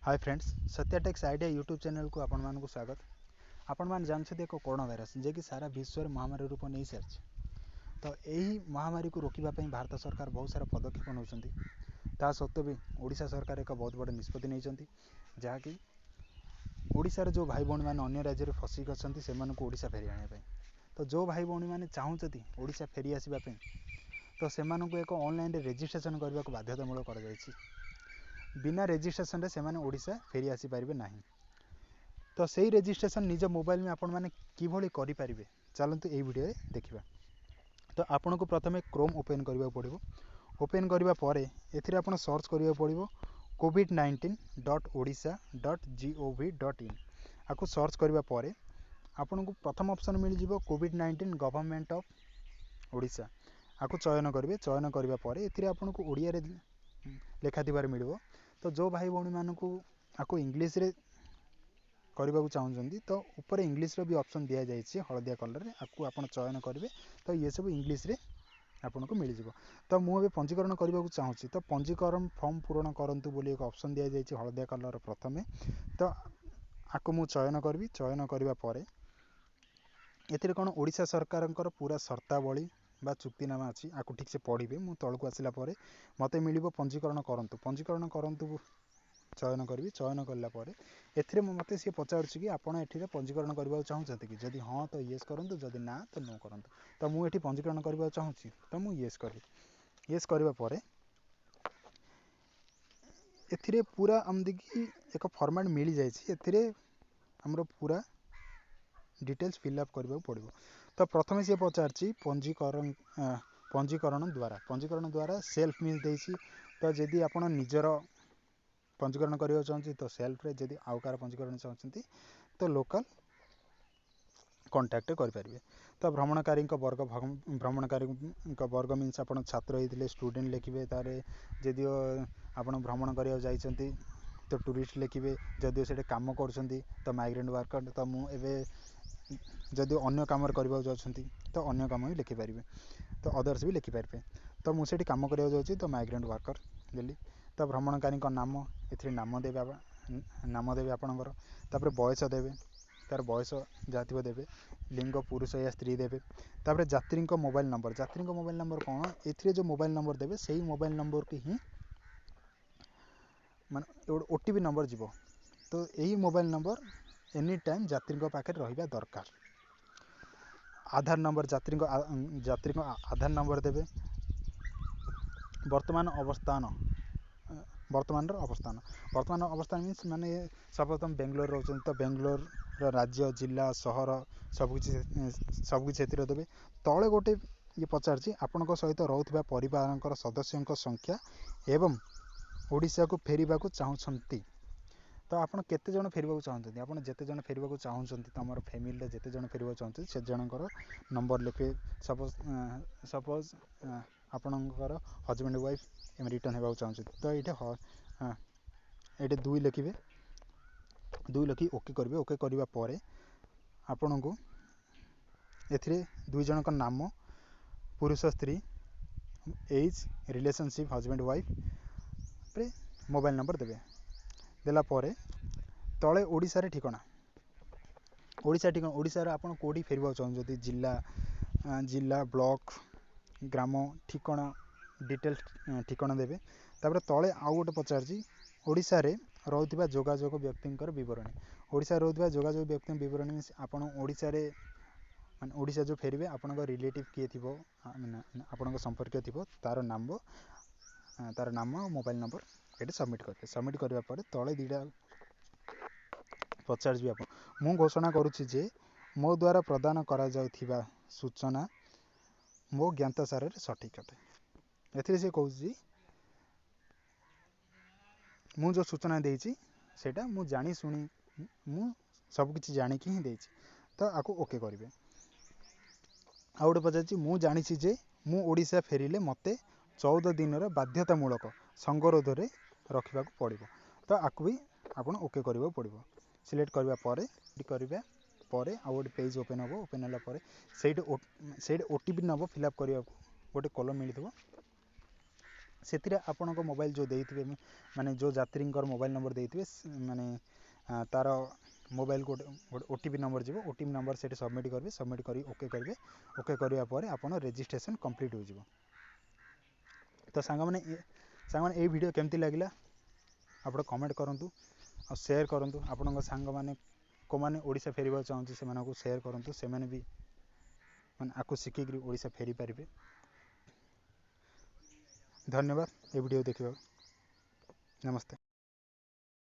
ହାଏ friends, ସତ୍ୟାଟେକ୍ସ idea YouTube ଚ୍ୟାନେଲ୍କୁ ଆପଣମାନଙ୍କୁ ସ୍ୱାଗତ। ଆପଣମାନେ ଜାଣିଛନ୍ତି, ଏକ କରୋନା ଭାଇରସ୍ ଯିଏକି ସାରା ବିଶ୍ୱରେ ମହାମାରୀ ରୂପ ନେଇସାରିଛି। ତ ଏହି ମହାମାରୀକୁ ରୋକିବା ପାଇଁ ଭାରତ ସରକାର ବହୁତ ସାରା ପଦକ୍ଷେପ ନେଉଛନ୍ତି। ତା ସତ୍ତ୍ୱେ ବି ଓଡ଼ିଶା ସରକାର ଏକ ବହୁତ ବଡ଼ ନିଷ୍ପତ୍ତି ନେଇଛନ୍ତି, ଯାହାକି ଓଡ଼ିଶାର ଯେଉଁ ଭାଇ ଭଉଣୀମାନେ ଅନ୍ୟ ରାଜ୍ୟରେ ଫସିକି ଅଛନ୍ତି ସେମାନଙ୍କୁ ଓଡ଼ିଶା ଫେରି ଆଣିବା ପାଇଁ। ତ ଯେଉଁ ଭାଇ ଭଉଣୀମାନେ ଚାହୁଁଛନ୍ତି ଓଡ଼ିଶା ଫେରି ଆସିବା ପାଇଁ, ତ ସେମାନଙ୍କୁ ଏକ ଅନଲାଇନ୍ରେ ରେଜିଷ୍ଟ୍ରେସନ୍ କରିବାକୁ ବାଧ୍ୟତାମୂଳକ କରାଯାଇଛି। ବିନା ରେଜିଷ୍ଟ୍ରେସନ୍ରେ ସେମାନେ ଓଡ଼ିଶା ଫେରି ଆସିପାରିବେ ନାହିଁ। ତ ସେଇ ରେଜିଷ୍ଟ୍ରେସନ୍ ନିଜ ମୋବାଇଲରେ ଆପଣମାନେ କିଭଳି କରିପାରିବେ, ଚାଲନ୍ତୁ ଏଇ ଭିଡ଼ିଓରେ ଦେଖିବା। ତ ଆପଣଙ୍କୁ ପ୍ରଥମେ କ୍ରୋମ୍ ଓପେନ୍ କରିବାକୁ ପଡ଼ିବ। ଓପେନ୍ କରିବା ପରେ ଏଥିରେ ଆପଣ ସର୍ଚ୍ଚ କରିବାକୁ ପଡ଼ିବ covid19.odisha.gov.in। ଆକୁ ସର୍ଚ୍ଚ କରିବା ପରେ ଆପଣଙ୍କୁ ପ୍ରଥମ ଅପସନ୍ ମିଳିଯିବ କୋଭିଡ଼ 19 ଗଭର୍ଣ୍ଣମେଣ୍ଟ ଅଫ୍ ଓଡ଼ିଶା। ଆକୁ ଚୟନ କରିବେ। ଚୟନ କରିବା ପରେ ଏଥିରେ ଆପଣଙ୍କୁ ଓଡ଼ିଆରେ ଲେଖା ଥିବାର ମିଳିବ। ତ ଯେଉଁ ଭାଇ ଭଉଣୀମାନଙ୍କୁ ଆକୁ ଇଂଲିଶରେ କରିବାକୁ ଚାହୁଁଛନ୍ତି, ତ ଉପରେ ଇଂଲିଶର ବି ଅପସନ୍ ଦିଆଯାଇଛି ହଳଦିଆ କଲର୍ରେ, ଆକୁ ଆପଣ ଚୟନ କରିବେ। ତ ଇଏ ସବୁ ଇଂଲିଶରେ ଆପଣଙ୍କୁ ମିଳିଯିବ। ତ ମୁଁ ଏବେ ପଞ୍ଜୀକରଣ କରିବାକୁ ଚାହୁଁଛି, ତ ପଞ୍ଜୀକରଣ ଫର୍ମ ପୂରଣ କରନ୍ତୁ ବୋଲି ଏକ ଅପସନ୍ ଦିଆଯାଇଛି ହଳଦିଆ କଲର୍ ପ୍ରଥମେ। ତ ଆକୁ ମୁଁ ଚୟନ କରିବି। ଚୟନ କରିବା ପରେ ଏଥିରେ କ'ଣ ଓଡ଼ିଶା ସରକାରଙ୍କର ପୁରା ସର୍ତ୍ତାବଳୀ ବା ଚୁକ୍ତିନାମା ଅଛି, ଆକୁ ଠିକ୍ସେ ପଢ଼ିବେ। ମୁଁ ତଳକୁ ଆସିଲା ପରେ ମୋତେ ମିଳିବ ପଞ୍ଜୀକରଣ କରନ୍ତୁ। ପଞ୍ଜୀକରଣ କରନ୍ତୁ ଚୟନ କରିବି। ଚୟନ କଲା ପରେ ଏଥିରେ ମୋତେ ସିଏ ପଚାରୁଛି କି ଆପଣ ଏଠିରେ ପଞ୍ଜୀକରଣ କରିବାକୁ ଚାହୁଁଛନ୍ତି କି? ଯଦି ହଁ ତ ୟେସ୍ କରନ୍ତୁ, ଯଦି ନା ତ ନୋ କରନ୍ତୁ। ତ ମୁଁ ଏଠି ପଞ୍ଜୀକରଣ କରିବାକୁ ଚାହୁଁଛି, ତ ମୁଁ ୟେସ୍ କରିବି। ୟେସ୍ କରିବା ପରେ ଏଥିରେ ପୁରା ଏମିତିକି ଏକ ଫର୍ମାଟ୍ ମିଳିଯାଇଛି। ଏଥିରେ ଆମର ପୁରା ଡିଟେଲ୍ସ ଫିଲ୍ଅପ୍ କରିବାକୁ ପଡ଼ିବ। ତ ପ୍ରଥମେ ସିଏ ପଚାରିଛି ପଞ୍ଜୀକରଣ ଦ୍ୱାରା, ପଞ୍ଜୀକରଣ ଦ୍ୱାରା ସେଲ୍ଫ ମିନ୍ସ ଦେଇଛି। ତ ଯଦି ଆପଣ ନିଜର ପଞ୍ଜୀକରଣ କରିବାକୁ ଚାହୁଁଛନ୍ତି ତ ସେଲ୍ଫରେ, ଯଦି ଆଉ କାହାର ପଞ୍ଜୀକରଣ ଚାହୁଁଛନ୍ତି ତ ଲୋକାଲ୍ କଣ୍ଟାକ୍ଟ କରିପାରିବେ। ତ ଭ୍ରମଣକାରୀଙ୍କ ବର୍ଗ, ଭ୍ରମଣକାରୀଙ୍କ ବର୍ଗ ମିନ୍ସ ଆପଣ ଛାତ୍ର ହେଇଥିଲେ ଷ୍ଟୁଡେଣ୍ଟ ଲେଖିବେ। ତାରେ ଯଦିଓ ଆପଣ ଭ୍ରମଣ କରିବାକୁ ଯାଇଛନ୍ତି ତ ଟୁରିଷ୍ଟ ଲେଖିବେ। ଯଦିଓ ସେଠି କାମ କରୁଛନ୍ତି ତ ମାଇଗ୍ରେଣ୍ଟ ୱାର୍କର। ତ ମୁଁ ଏବେ ଯଦି ଅନ୍ୟ କାମରେ କରିବାକୁ ଯାଉଛନ୍ତି ତ ଅନ୍ୟ କାମ ବି ଲେଖିପାରିବେ, ତ ଅଦର୍ସ ବି ଲେଖିପାରିବେ। ତ ମୁଁ ସେଇଠି କାମ କରିବାକୁ ଯାଉଛି, ତ ମାଇଗ୍ରେଣ୍ଟ ୱାର୍କର ଦେଲି। ତ ଭ୍ରମଣକାରୀଙ୍କ ନାମ, ଏଥିରେ ନାମ ଦେବେ, ନାମ ଦେବେ ଆପଣଙ୍କର। ତାପରେ ବୟସ ଦେବେ, ତାର ବୟସ ଯାହା ଥିବ ଦେବେ। ଲିଙ୍ଗ ପୁରୁଷ ୟା ସ୍ତ୍ରୀ ଦେବେ। ତାପରେ ଯାତ୍ରୀଙ୍କ ମୋବାଇଲ ନମ୍ବର। ଯାତ୍ରୀଙ୍କ ମୋବାଇଲ ନମ୍ବର କ'ଣ? ଏଥିରେ ଯେଉଁ ମୋବାଇଲ ନମ୍ବର ଦେବେ ସେଇ ମୋବାଇଲ ନମ୍ବରକୁ ହିଁ ମାନେ ଗୋଟେ ଓ ଟି ପି ନମ୍ବର ଯିବ। ତ ଏହି ମୋବାଇଲ ନମ୍ବର ଏନି ଟାଇମ୍ ଯାତ୍ରୀଙ୍କ ପାଖରେ ରହିବା ଦରକାର। ଆଧାର ନମ୍ବର, ଯାତ୍ରୀଙ୍କ ଆଧାର ନମ୍ବର ଦେବେ। ବର୍ତ୍ତମାନ ଅବସ୍ଥାନ, ବର୍ତ୍ତମାନର ଅବସ୍ଥାନ, ବର୍ତ୍ତମାନ ଅବସ୍ଥାନ ମିନ୍ସ ମାନେ ସପୋଜ ତୁମେ ବେଙ୍ଗଲୋର ରହୁଛନ୍ତି ତ ବେଙ୍ଗଲୋରର ରାଜ୍ୟ, ଜିଲ୍ଲା, ସହର ସବୁକିଛି ସେଥିରେ ଦେବେ। ତଳେ ଗୋଟେ ଇଏ ପଚାରିଛି, ଆପଣଙ୍କ ସହିତ ରହୁଥିବା ପରିବାରଙ୍କର ସଦସ୍ୟଙ୍କ ସଂଖ୍ୟା ଏବଂ ଓଡ଼ିଶାକୁ ଫେରିବାକୁ ଚାହୁଁଛନ୍ତି ତ ଆପଣ କେତେ ଜଣ ଫେରିବାକୁ ଚାହୁଁଛନ୍ତି। ଆପଣ ଯେତେ ଜଣ ଫେରିବାକୁ ଚାହୁଁଛନ୍ତି, ତୁମର ଫ୍ୟାମିଲିରେ ଯେତେ ଜଣ ଫେରିବାକୁ ଚାହୁଁଛନ୍ତି ସେ ଜଣଙ୍କର ନମ୍ବର ଲେଖିବେ। ସପୋଜ ଆପଣଙ୍କର ହଜବେଣ୍ଡ ୱାଇଫ୍ ରିଟର୍ଣ୍ଣ ହେବାକୁ ଚାହୁଁଛନ୍ତି, ତ ଏଇଠି 2 ଲେଖିବେ। 2 ଲେଖି ଓକେ କରିବେ। ଓକେ କରିବା ପରେ ଆପଣଙ୍କୁ ଏଥିରେ 2 ଜଣଙ୍କ ନାମ, ପୁରୁଷ ସ୍ତ୍ରୀ, ଏଜ୍, ରିଲେସନସିପ୍ ହଜବେଣ୍ଡ ୱାଇଫ୍, ତାପରେ ମୋବାଇଲ ନମ୍ବର ଦେବେ। ଦେଲା ପରେ ତଳେ ଓଡ଼ିଶାରେ ଠିକଣା, ଓଡ଼ିଶା ଠିକଣା, ଓଡ଼ିଶାର ଆପଣ କେଉଁଠି ଫେରିବାକୁ ଚାହୁଁଛନ୍ତି, ଜିଲ୍ଲା, ବ୍ଲକ, ଗ୍ରାମ, ଠିକଣା, ଡିଟେଲ୍ସ ଠିକଣା ଦେବେ। ତାପରେ ତଳେ ଆଉ ଗୋଟେ ପଚାରିଛି, ଓଡ଼ିଶାରେ ରହୁଥିବା ଯୋଗାଯୋଗ ବ୍ୟକ୍ତିଙ୍କର ବିବରଣୀ। ଓଡ଼ିଶାରେ ରହୁଥିବା ଯୋଗାଯୋଗ ବ୍ୟକ୍ତିଙ୍କ ବିବରଣୀ ମିନ୍ସ ଆପଣ ଓଡ଼ିଶାରେ ମାନେ ଓଡ଼ିଶା ଯେଉଁ ଫେରିବେ ଆପଣଙ୍କ ରିଲେଟିଭ୍ କିଏ ଥିବ, ଆପଣଙ୍କ ସମ୍ପର୍କୀୟ ଥିବ, ତାର ନାମ ଆଉ ମୋବାଇଲ ନମ୍ବର ଏଠି ସବମିଟ୍ କରିବେ। ସବମିଟ୍ କରିବା ପରେ ତଳେ ଦୁଇଟା ପଚାରିଯିବେ ଆପଣ, ମୁଁ ଘୋଷଣା କରୁଛି ଯେ ମୋ ଦ୍ୱାରା ପ୍ରଦାନ କରାଯାଉଥିବା ସୂଚନା ମୋ ଜ୍ଞାତସାରରେ ସଠିକ୍ ଅଟେ। ଏଥିରେ ସେ କହୁଛି ମୁଁ ଯେଉଁ ସୂଚନା ଦେଇଛି ସେଇଟା ମୁଁ ଜାଣି ଶୁଣି, ମୁଁ ସବୁକିଛି ଜାଣିକି ହିଁ ଦେଇଛି। ତ ଆକୁ ଓକେ କରିବେ। ଆଉ ଗୋଟେ ପଚାରିଛି, ମୁଁ ଜାଣିଛି ଯେ ମୁଁ ଓଡ଼ିଶା ଫେରିଲେ ମୋତେ 14 ଦିନର ବାଧ୍ୟତାମୂଳକ ସଙ୍ଗରୋଧରେ ରଖିବାକୁ ପଡ଼ିବ। ତ ଆକୁ ବି ଆପଣ ଓକେ କରିବାକୁ ପଡ଼ିବ। ସିଲେକ୍ଟ କରିବା ପରେ, କରିବା ପରେ ଆଉ ଗୋଟେ ପେଜ୍ ଓପେନ୍ ହେବ। ଓପେନ୍ ହେଲା ପରେ ସେଇଠି ଓ ଟି ପି ନେବ ଫିଲ୍ଅପ୍ କରିବାକୁ ଗୋଟେ କଲମ୍ ମିଳିଥିବ। ସେଥିରେ ଆପଣଙ୍କ ମୋବାଇଲ୍ ଯେଉଁ ଦେଇଥିବେ, ମାନେ ଯେଉଁ ଯାତ୍ରୀଙ୍କର ମୋବାଇଲ୍ ନମ୍ବର ଦେଇଥିବେ, ମାନେ ତା'ର ମୋବାଇଲ୍ ଗୋଟେ ଗୋଟେ OTP number ଯିବ। OTP number ସେଠି ସବମିଟ୍ କରିବେ। ସବମିଟ୍ କରି ଓକେ କରିବେ। ଓକେ କରିବା ପରେ ଆପଣ ରେଜିଷ୍ଟ୍ରେସନ୍ କମ୍ପ୍ଲିଟ୍ ହୋଇଯିବ। ତ ସାଙ୍ଗମାନେ, ଏଇ ଭିଡ଼ିଓ କେମିତି ଲାଗିଲା ଆପଣ କମେଣ୍ଟ କରନ୍ତୁ ଆଉ ସେୟାର କରନ୍ତୁ। ଆପଣଙ୍କ ସାଙ୍ଗମାନେ କେଉଁମାନେ ଓଡ଼ିଶା ଫେରିବାକୁ ଚାହୁଁଛି, ସେମାନଙ୍କୁ ସେୟାର କରନ୍ତୁ। ସେମାନେ ବି ମାନେ ଆକୁ ଶିଖିକିରି ଓଡ଼ିଶା ଫେରିପାରିବେ। ଧନ୍ୟବାଦ ଏ ଭିଡ଼ିଓ ଦେଖିବାକୁ। ନମସ୍ତେ।